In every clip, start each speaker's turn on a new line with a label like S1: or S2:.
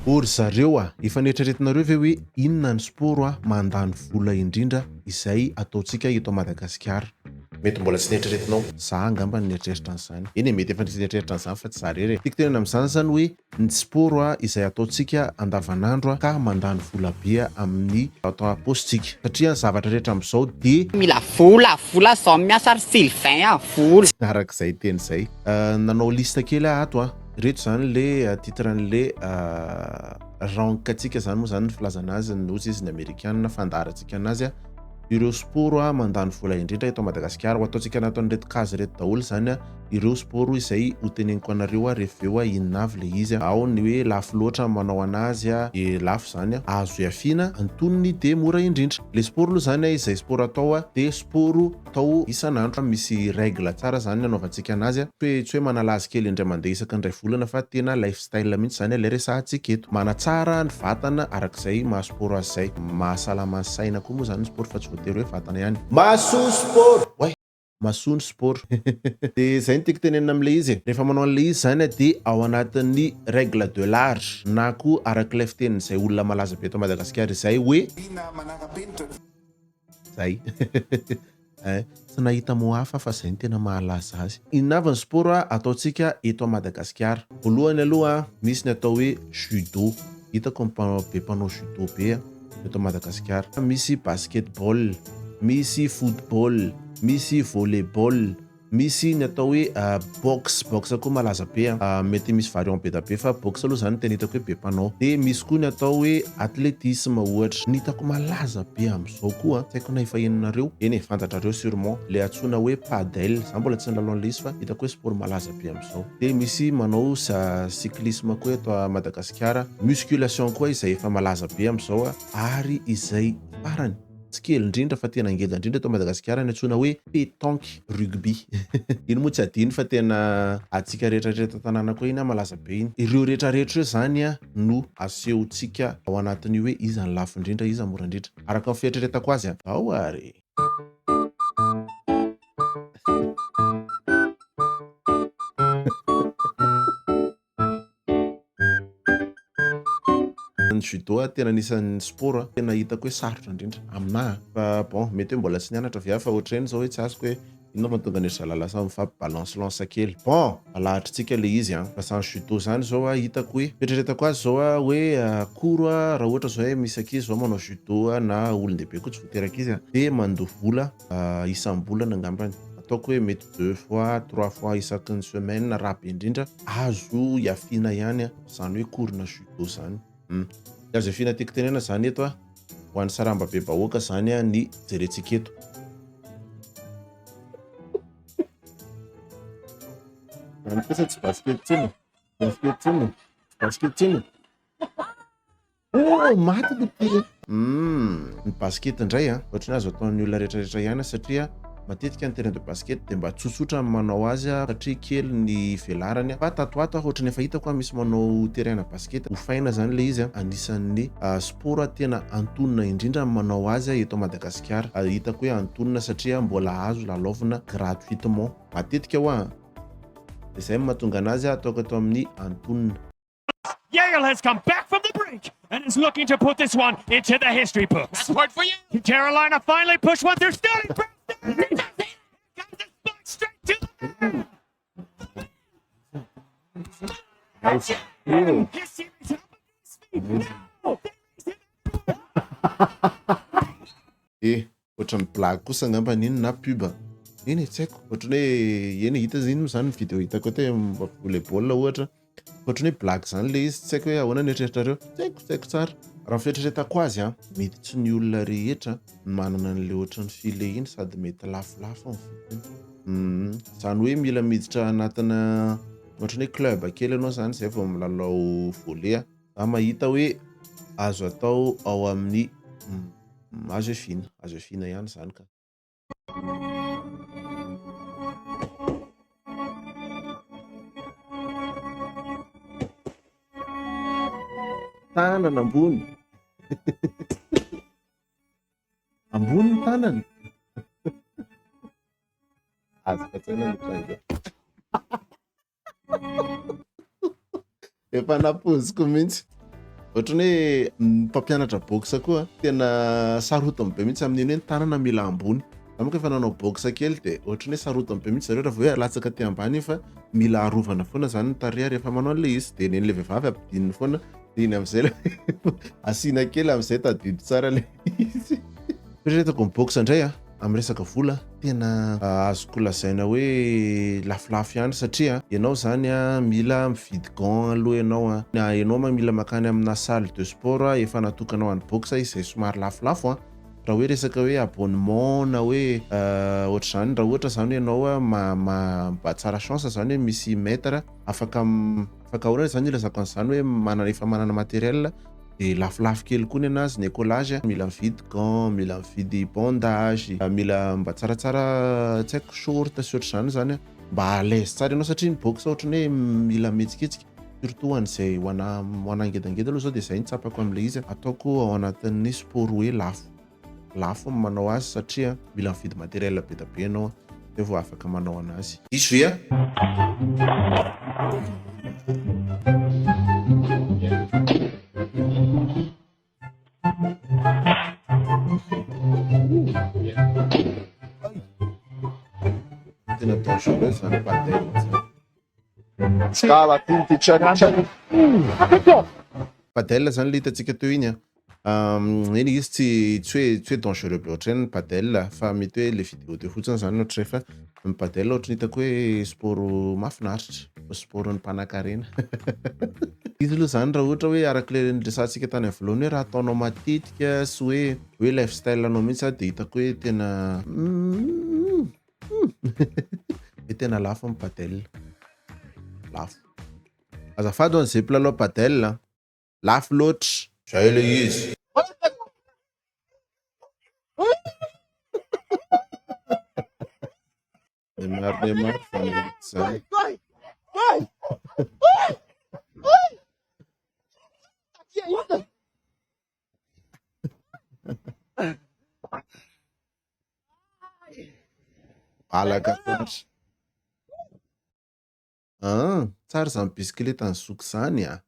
S1: Ô ry zareo a! Efa neritreretinareo ve hoe inona ny sport a mandany vola indrindra izay ataontsika eto Madagasikara? Mety mbola tsy neritreretinao. Za angamba no nieritreritra an'izany. Eny e, mety efa nisy nieritreritra an'izany fa tsy za irery e. Tiako tenenina amin'izany izany hoe ny sport a izay ataontsika andavanandro a ka mandany vola be amin'ny atao am-paosintsika. Satria ny zavatra rehetra amin'izao dia.
S2: Mila vola, vola zao miasa ry Sylvain a, vola.
S1: Araka izay teny izay. Nanao liste kely aho ato a. Ireto izany le titre an'le rank antsika izany moa izany ny filazana azy ny ozy izy ny amerikana fandaharantsika anazy a. Ireo sport a mandany vola indrindra eto Madagasikara. Ho ataontsika anatin'ireto case ireto daholo izany a ireo sport izay ho teneniko anareo a rehefa avy eo a inona avy le izy a. Ao ny hoe lafo loatra ny manao anazy a de lafo izany a, azo ihafiana, antonony de mora indrindra. Le sport aloha izany a izay sport atao a de sport atao isan'andro, misy règle tsara zany ny anaovantsika anazy a, tsy hoe tsy hoe manala azy kely indray mandeha isaky ny iray volana fa tena life style mihitsy zany ilay resahantsika eto, manatsara ny vatana arak'izay maha sport azy izay, mahasalama ny saina koa moa zany ny sport fa tsy voatery hoe vatana ihany. Mahasoa sport! Oay! Mahasoa ny sport. Dia izay no tiako tenenina amin'ilay izy e. Rehefa manao an'ilay izy zany a dia ao anatin'ny règle de l'art na koa arak'ilay fitenin'izay olona malaza be eto Madagasikara izay hoe.
S3: Liana manara-penitra.
S1: Zay eh, tsy nahita mot hafa fa zay no tena mahalaza azy. Inona avy ny sport ataontsika eto Madagasikara? Voalohany aloha misy ny atao hoe judo, hitako ny be mpanao judo be eto Madagasikara. Misy basketball, misy football, misy volleyball, Misy ny atao hoe boxe, boxe koa malaza be an, mety misy variant be da be fa boxe aloha zany no tena hitako hoe be mpanao. Dia misy koa ny atao hoe athlétisme ohatra. Ny hitako malaza be amin'izao koa an, tsy haiko na efa henonareo, eny e fantatrareo sûrement, ilay antsoina hoe padel, za mbola tsy nilalao an'ilay izy fa hitako hoe sport malaza be amin'izao. Dia misy manao cyclisme koa eto Madagasikara, musculation koa izay efa malaza be amin'izao ary izay farany. Tsy kely indrindra fa tena ngeda indrindra eto Madagasikara ny antsoina hoe pétanque rugby. Iny moa tsy adino fa tena antsika rehetra rehetra eto an-tanàna koa iny malaza be iny. Ireo rehetra rehetra ireo izany no asehontsika ao anatin'io hoe iza ny lafo indrindra, iza mora indrindra. Araka ny fieritreretako azy an. Ao ary e. Ny judo tena anisan'ny sport tena hitako hoe sarotra indrindra aminahy fa bon mety hoe mbola tsy nianatra ve aho fa ohatr'ireny izao hoe tsy azoko hoe inona mahatonga an'iry zalahy lasa mifampi balance lance kely. Bon alahatrintsika ilay izy an. Fa izany judo izany izao hitako hoe fieritreretako azy izao hoe cours raha ohatra izao hoe misy ankizy izao manao judo na olon-dehibe koa tsy voatery ankizy dia mandoa vola isam-bolana angambany. Ataoko hoe mety deux fois, trois fois isaky ny semaine raha be indrindra. Azo iafiana ihany izany hoe cours na judo izany. Ny azo iafiana tiako tenena izany eto ho an'ny sarambabe-bahoaka izany ny jerentsika eto. Izany kosa tsy basket intsony e. Basket intsony e. Tsy basket intsony e. Oh, maty le pire. Humm, ny basket indray an, ohatry ny azo ataon'ny olona rehetrarehetra ihany satria matetika ny terrain de basket dia mba tsotsotra ny manao azy satria kely ny velarany fa tato ato aho ohatry ny efa hitako misy manao terrain na basket hofaina zany le izy anisan'ny sport tena antonona indrindra ny manao azy eto Madagasikara, hitako hoe antonona satria mbola azo lalaovina gratuitement matetika hoa dia zay no mahatonga anazy ataoko ato amin'ny antonona.
S4: Yale has come back from the brink and is looking to put this one into the history books.
S5: That's part for you.
S4: Carolina finally push one through Stony Brook. Straight to the
S1: Nice.
S4: His teammates up his feet. No! They raised him.
S1: Eh, ohatran'ny blague kosa angamba iny na pub. Eny e, tsy haiko. Ohatran'ny hoe eny e, hita iny moa zany ny vidéo hitako teo volley-ball ohatra. Ohatran'ny hoe blague zany le izy, tsy haiko hoe ahoana ny eritreritrareo. Tsy haiko, tsy haiko tsara. Raha ny fieritreretako azy an, mety tsy ny olona rehetra no manana an'le ohatran'ny filet iny sady mety lafolafo ny vidiny. Hum, zany hoe mila miditra anatina ohatran'ny hoe club kely ianao zany zay vao milalao volley. Za mahita hoe azo atao ao amin'ny azo efiana, azo efiana ihany zany ka. Tanana ambony. Ambony ny tanana. Azoko an-tsaina ny tranga. Efa nampoiziko mihitsy. Ohatran'ny hoe ny mpampianatra boxe koa tena sarotiny be mihitsy amin'iny hoe ny tanana mila ambony. Za manko efa nanao boxe kely dia ohatran'ny hoe sarotiny be mihitsy zareo raha vao hoe alatsaka aty ambany iny fa mila arovana foana zany ny tarehy rehefa manao an'ilay izy dia nen'ilay vehivavy ampidininy foana dia iny amin'izay ilay asiana kely amin'izay tadidy tsara ilay izy. Eritreretako ny boxe indray a, amin'ny resaka vola tena azoko lazaina hoe lafolafo ihany satria ianao izany a mila mividy gants aloha ianao a, ianao ma mila mankany amina salle de sport efa natokana ho an'ny boxe izay somary lafolafo a, raha hoe resaka hoe abonnement na hoe ohatr'izany raha ohatra izany hoe ianao a mba tsara chance izany hoe misy maître afaka afaka ahoana izany ilazako an'izany hoe manana efa manana matériel dia lafolafo kely koa ny anazy ny écolage, mila mividy gants, mila mividy bandage, mila mba tsaratsara tsy haiko short sy ohatr'izany izany mba à l'aise tsara ianao satria ny boxe ohatran'ny hoe mila mihetsiketsika surtout ho an'izay ho ana ho ana ngedangeda aloha zao dia izay no tsapako amin'ilay izy ataoko ao anatin'ny sport hoe lafo lafo ny manao azy satria mila mividy matériel be dia be ianao zay vao afaka manao anazy. Diso ve aho? Tena dangereux zany padel zany.
S3: Scala tinti c'è.
S1: Padel zany le hitantsika teo iny a. Eny izy tsy tsy hoe tsy hoe dangereux be ohatr'ireny ny padel fa mety hoe le vidéo teo fotsiny zany ohatr'izay fa ny padel ohatran'ny hitako hoe sport mahafinaritra, sport-n'ny mpanankarena. Izy aloha zany raha ohatra hoe araka le niresahantsika tany amin'ny voalohany hoe raha ataonao matetika sy hoe hoe lifestyle anao mihitsy dia hitako hoe tena hoe tena lafo ny padel. Lafo. Azafady ho an'izay mpilalao padel a. Lafo loatra. Zay le izy. Neymar Neymar zany zany. Balaka tsara. Ah, tsara izany bisikileta ny zoky izany a.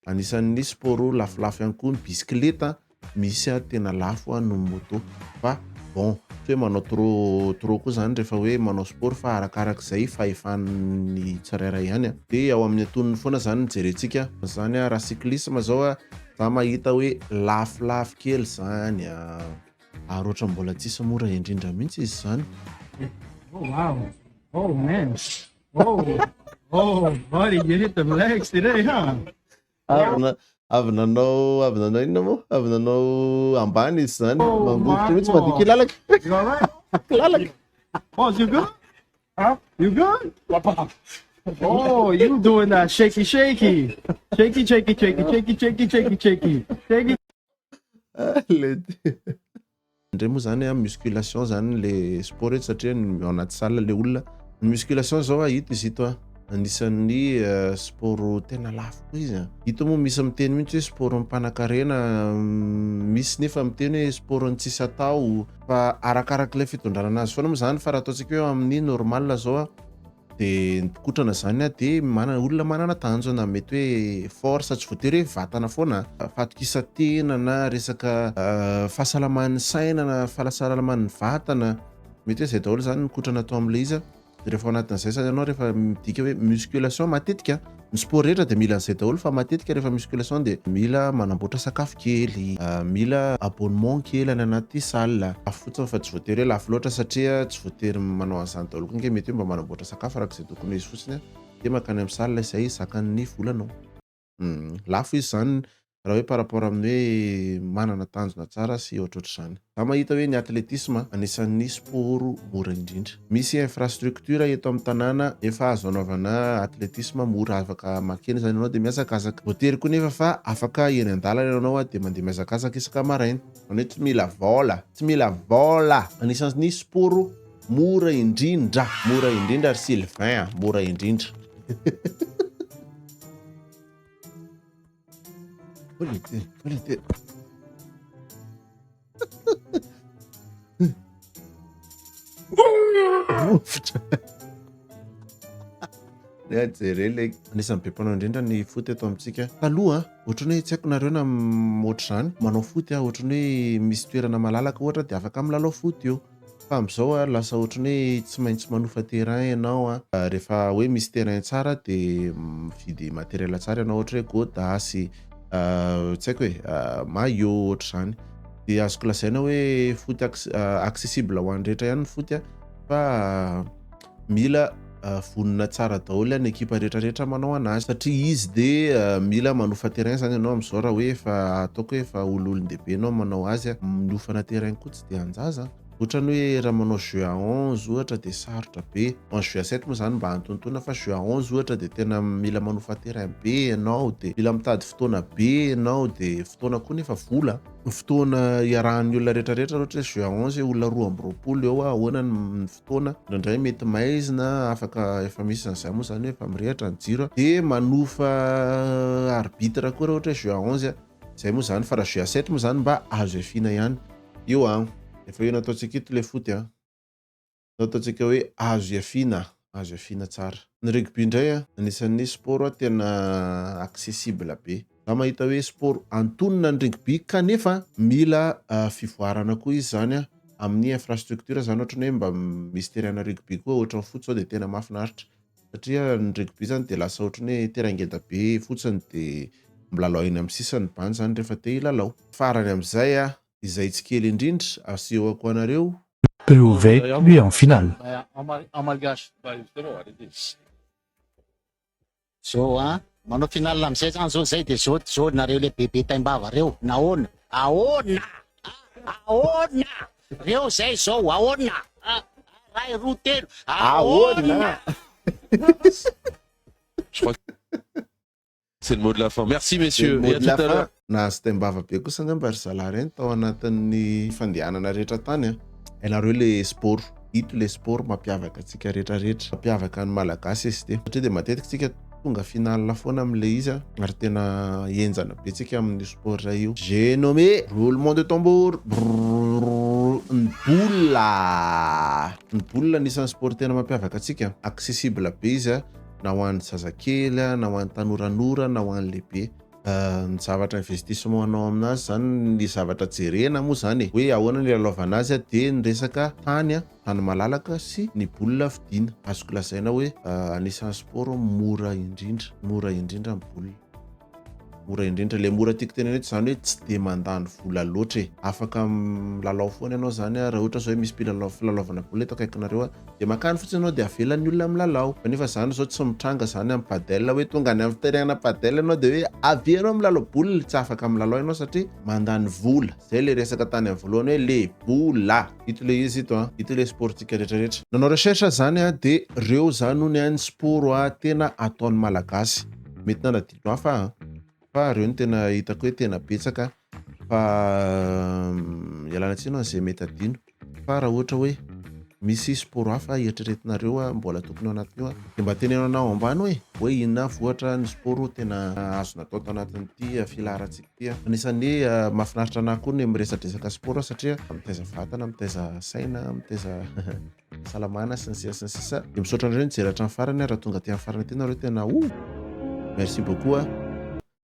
S1: Anisan'ny sport lafolafo ihany koa ny bisikileta, misy tena lafo noho ny moto fa bon tsy hoe manao trop trop koa zany rehefa hoe manao sport fa arakarak'izay fahefan'ny tsirairay ihany a. Dia ao amin'ny antonony foana zany no jerentsika zany a, raha cyclisme zao a, za mahita hoe lafolafo kely zany a, ary ohatran'ny mbola tsisy mora indrindra mihitsy izy zany.
S5: Oh wow, oh man. Oh, oh, buddy, you hit the legs today, huh?
S1: Avy na- avy nanao avy nanao inona moa? Avy nanao ambany izy zany.
S5: Oh,
S1: Mangovitra mihitsy
S5: my
S1: mandeha kilalaka.
S5: You all right?
S1: Kilalaka.
S5: Boss, you good? Huh? You good? Oh, you doing that shaky, shaky, shaky, shaky, shaky, shaky, shaky, shaky, shaky, shaky.
S1: Lety. Ndray moa zany a musculation zany le sport eto satria ao anaty salle le olona. Ny musculation zao a ito izy ito a anisan'ny sport tena lafo koa izy a. Ito moa misy miteny mihitsy hoe sport mpanankarena, misy nefa miteny hoe sport ny tsisy atao fa arakarak'ilay fitondrana anazy foana moa zany fa raha ataontsika hoe amin'ny normal zao a Dia ny mpikotrana izany dia manana olona manana tanjona, mety hoe force, tsy voatery hoe vatana foana, fahatokisan-tena na resaka fahasalaman'ny saina na fahasalaman'ny vatana, mety hoe izay daholo izany ny kotrana atao amin'ilay izy. Dia rehefa ao anatin'izay izany ianao rehefa midika hoe musculation matetika, ny sport rehetra dia mila an'izay daholo fa matetika rehefa musculation dia mila manamboatra sakafo kely, mila abonnement kely any anaty salle. Lafo fotsiny fa tsy voatery hoe lafo loatra satria tsy voatery manao an'izany daholo koa ange, mety hoe mba manamboatra sakafo araka izay tokony ho izy fotsiny dia mankany amin'ny salle izay zakan'ny volanao. Lafo izy izany raha hoe par rapport amin'ny hoe manana tanjona tsara sy ohatrohatr'izany. Za mahita hoe ny athlétisme anisan'ny sport mora indrindra. Misy infrastructure eto amin'ny tanàna efa azo anaovana athlétisme mora afaka makeny izany ianao dia mihazakazaka. Voatery koa nefa fa afaka eny an-dalana ianao dia mandeha mihazakazaka isaka maraina. Izany hoe tsy mila vola, tsy mila vola. Anisan'ny sport mora indrindra, mora indrindra ry Sylvain a, mora indrindra. Rovitra. Ny ahy jere le anisan'ny be mpanao indrindra ny foot eto amintsika. Taloha ohatran'ny hoe tsy haiko nareo na ohatr'izany manao foot ohatran'ny hoe misy toerana malalaka ohatra dia afaka milalao foot eo. Fa amin'izao lasa ohatran'ny hoe tsy maintsy manofa terrain ianao rehefa hoe misy terrain tsara dia mividy matériel tsara ianao ohatra hoe godasse, tsy haiko e, maillot ohatr'izany. Dia azoko lazaina hoe foot accessible ho an'ny rehetra ihany ny foot fa mila vonona tsara daholo ny ekipa rehetra rehetra manao anazy satria izy dia mila manofa terrain zany ianao amin'izao raha hoe efa ataoko hoe efa ololon-dehibe ianao manao azy, miofana terrain koa tsy dia anjaza. Ohatrany hoe raha manao jeu à 11 ohatra dia sarotra be. En jeu à 7 moa zany mba antonontonona fa jeu à 11 ohatra dia tena mila manofa terrain be ianao dia mila mitady fotoana be ianao dia fotoana koa nefa vola. Ny fotoana iarahan'ny olona rehetra rehetra raha ohatra hoe jeu à 11 olona 22 eo ahoana ny fotoana. Indraindray mety maizina afaka efa misy an'izay moa zany hoe efa mirehitra ny jiro dia manofa arbitre koa raha ohatra hoe jeu à 11. Zay moa zany fa raha jeu à 7 moa zany mba azo ihafiana ihany. Io an, efa io nataontsika ito le foot an. Nataontsika hoe azo ihafiana, azo ihafiana tsara. Ny rugby indray an, anisan'ny sport tena accessible be. Za mahita hoe sport antonona ny rugby kanefa mila fivoarana koa izy zany an, amin'ny infrastructure zany ohatran'ny hoe mba misy terrain-na rugby koa ohatran'ny foot zao dia tena mahafinaritra. Satria ny rugby zany dia lasa ohatran'ny hoe terrain ngeda be fotsiny dia milalao eny amin'ny sisiny bandy zany rehefa te hilalao. Farany amin'izay a, izay tsy kely indrindra asehoko anareo.
S6: Prouvé lui en finale.
S2: Zao an, manao finale amizay zany zao zay de zao zao nareo le bebe taimbava reo, nahoana? Ahoana? Ahoana? Reo zay zao ahoana? Ray roa telo ahoana?
S7: Je crois que c'est le mot de la fin. Merci
S1: Le
S7: messieurs
S1: mot
S7: et à
S1: de
S7: tout
S1: la
S7: à
S1: fin,
S7: l'heure.
S1: nahazo taimbava be kosa angamba ry zalahy ireny tao anatin'ny fandehanana rehetra tany a. Hainareo le sport, ito le sport mampiavaka antsika rehetra rehetra, mampiavaka ny Malagasy izy ity. Satria dia matetika tsika tonga finale foana amin'ilay izy ary tena henjana be tsika amin'io sport iray io. J'ai nommé roulement de tambour brrrr ny boule. Ny boule anisan'ny sport tena mampiavaka antsika. Accessible be izy na ho an'ny zazakely na ho an'ny tanoranora na ho an'ny lehibe. Ny zavatra investissement anao aminazy zany ny zavatra jerena moa zany e hoe ahoana ny ilalaovana azy dia ny resaka tany tany malalaka sy ny boule vidiana. Azoko lazaina hoe anisan'ny sport mora indrindra, mora indrindra ny boule. Mora indrindra, le mora tiako tenenina eto zany hoe tsy de mandany vola loatra e. Afaka milalao foana ianao zany raha ohatra zao hoe misy mpilalao filalaovana boule eto akaikinareo de makany fotsiny ianao de avelan'ny olona milalao. Kanefa zany zao tsy mitranga zany amin'ny padel hoe tonga any amin'ny terrain-na padel ianao de hoe avia ianao milalao boule, tsy afaka milalao ianao satria mandany vola. Zay le resaka tany amin'ny voalohany hoe le vola. Ito le izy ito an, ito le sport-tsika rehetra rehetra. Nanao recherche zany aho de reo zany hono ny sport tena ataon'ny malagasy. Mety nanadino hafa aho fa reo no tena hitako hoe tena betsaka fa ialana tsiny ho an'izay mety adino fa raha ohatra hoe misy sport hafa eritreretinareo mbola tokony ao anatin'io dia mba teneno anao ambany hoe hoe inona avy ohatra ny sport tena azo natao tao anatin'ity filaharantsika ity. Anisan'ny mahafinaritra anahy koa ny miresadresaka sport satria mitaiza vatana, mitaiza saina, mitaiza fahasalamana sy ny sisa sy ny sisa. Dia misaotra anareo nijery hatramin'ny farany raha tonga aty amin'ny farany aty nareo tena oh! Merci beaucoup.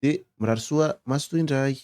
S1: Dia mirary soa mazotoa indray.